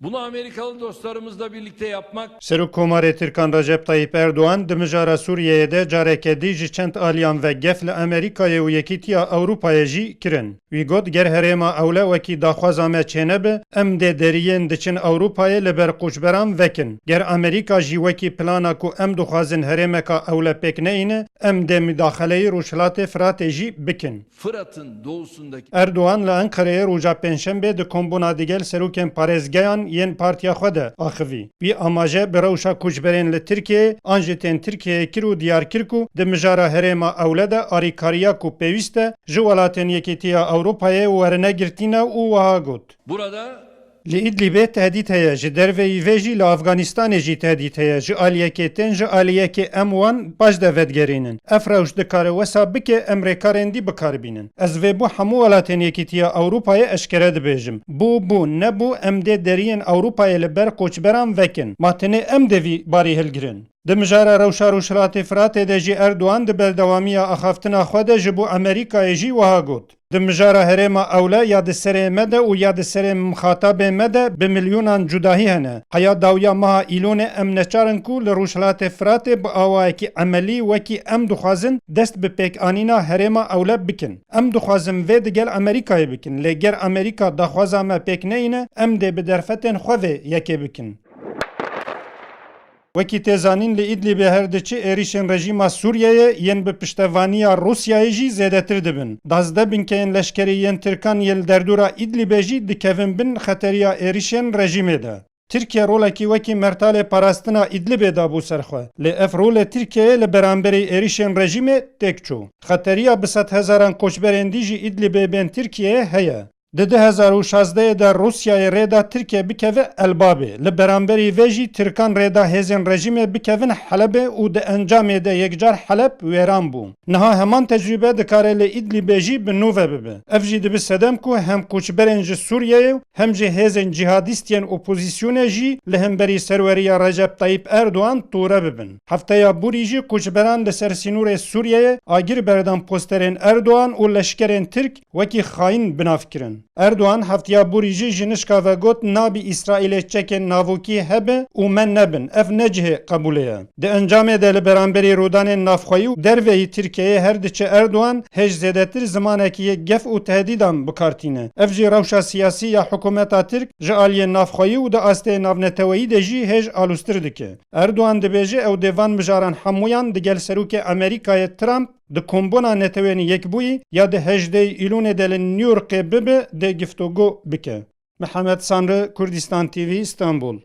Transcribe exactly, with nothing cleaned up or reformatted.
Bunu Amerikalı dostlarımızla birlikte yapmak Serokkomarê Tirkan Recep Tayyip Erdoğan di mijara Sûriyeyê de careke dî ji çend aliyan ve gef li Amerîkayê û Yekîtiya Ewropayê jî kirin. Wî got, ger herêma Ewle wekî daxwaza me çênebe, em dê deriyên diçin Ewropayê li ber koçberan vekin. Ger Amerîka jî wekî plana ku em dixwazin herêmeka Ewle pêk neyîne, em dê midaxeleyî Rojhilatê Firatê jî bikin. Fırat'ın doğusundaki Erdoğan li Enqereyê roja Pêncşembê di kombûna digel serokên parêzgeyan yên partiya xwe de axivî. Wî amaje bi rewşa koçberên li Tirkiyeyê an jî tên Tirkiyeyê kir û diyar kir ku di mijara herêma Ewle de arîkariya ku pêwîst e ji welatên Yekîtiya Ewropayê werine girtî ne û wiha got. Burada Li Îdlîbê tehdît heye, ji derveyî vê jî li Afganistanê jî tehdît heye, ji aliyekê tên, ji aliyekê em wan paş de vedigerînin. Ev rewş dikare wesa bike em rêkarên dî bi kar bînin. Ez vê bo hemû welatên Yekîtiya Ewropayê eşkere dibêjim. Bû, bû, nebû, em dê deriyên Ewropayê li ber koçberan vekin. Ma tenê em dê vî barî hilgirin. Di mijara rewşa Rojhilatê Firatê de jî Erdogan di berdewamiya axaftina xwe de ji bo Amerîkayê jî wiha got. Di mijara herêma Ewle ya di serê me de û ya di serê mixatabê me de bi milyonan cudahî hene. Heya dawiya meha Îlonê em neçar in ku li Rojhilatê Firatê bi awayekî emelî wekî em dixwazin dest bi pêkanîna herêma Ewle bikin. Em dixwazin vê digel Amerîkayê bikin, lê ger Amerîka daxwaza me pêk neyîne, em dê bi derfetên xwe vê yekê bikin. Wekî tê zanîn, li Îdlîbê her diçe êrîşên rejîma Sûriyeyê yên bi piştevaniya Rûsyayê jî zêdetir dibin. Duwazdeh binkeyên leşkerî yên Tirkan yê li derdora Îdlîbê jî dikevin bin xeteriya êrîşên rejîmê de. Tirkiye rolekî wekî mertalê parastina Îdlîbê dabû ser xwe. Lê ev rolê Tirkiyeyê li beramberî êrîşên rejîmê têk çû. Xeteriya bi sedhezaran koçberên dî ji Îdlîbê bên Tirkiyeyê heye. Di du hezar û şazdehê de Rûsyayê rê da Tirkiye bikeve Elbabê. Li beramberî vê jî Tirkan rê da hêzên rejîmê bikevin Helebê û di encamê de yekcar Heleb wêran bû. Niha heman tecrûbe dikare li Îdlîbê jî bi nû ve bibe. Ev jî dibe sedem ku hem koçberên ji Sûriyeyê û hem jî hêzên cîhadîst yên opozîsyonê jî li hemberî serweriya Recep Tayyip Erdogan tore bibin. Hefteya borî jî koçberan li ser sînorê Sûriyeyê agir berdan posterên Erdogan û leşkerên Tirk wekî xayîn bi nav kirin. Erdogan hefteya borî jî ji nişka ve got, nabî Îsraîlê çekên navokî hebe û me nebin. Ev ne cihê qebûlê ye. Di encamê de li beramberî rûdanên navxweyî û derveyî Tirkiyeyê her diçe Erdogan hêj zêdetir zimanekî yê gef û tehdîdan bi kar tîne. Ev jî rewşa siyasî ya hikûmeta Tirk ji aliyê navxweyî û di astê navneteweyî de jî hêj aloztir dike. Erdogan dibêje ew dê van mijaran hemûyan digel serokê Amerîkayê Trump di kombûna Netewên Yekbûyî ya di hejdehê Îlonê de li New Yorkê bibe dê giftogo bike. Mihemed Sanri, Kurdistan T V, Stenbul.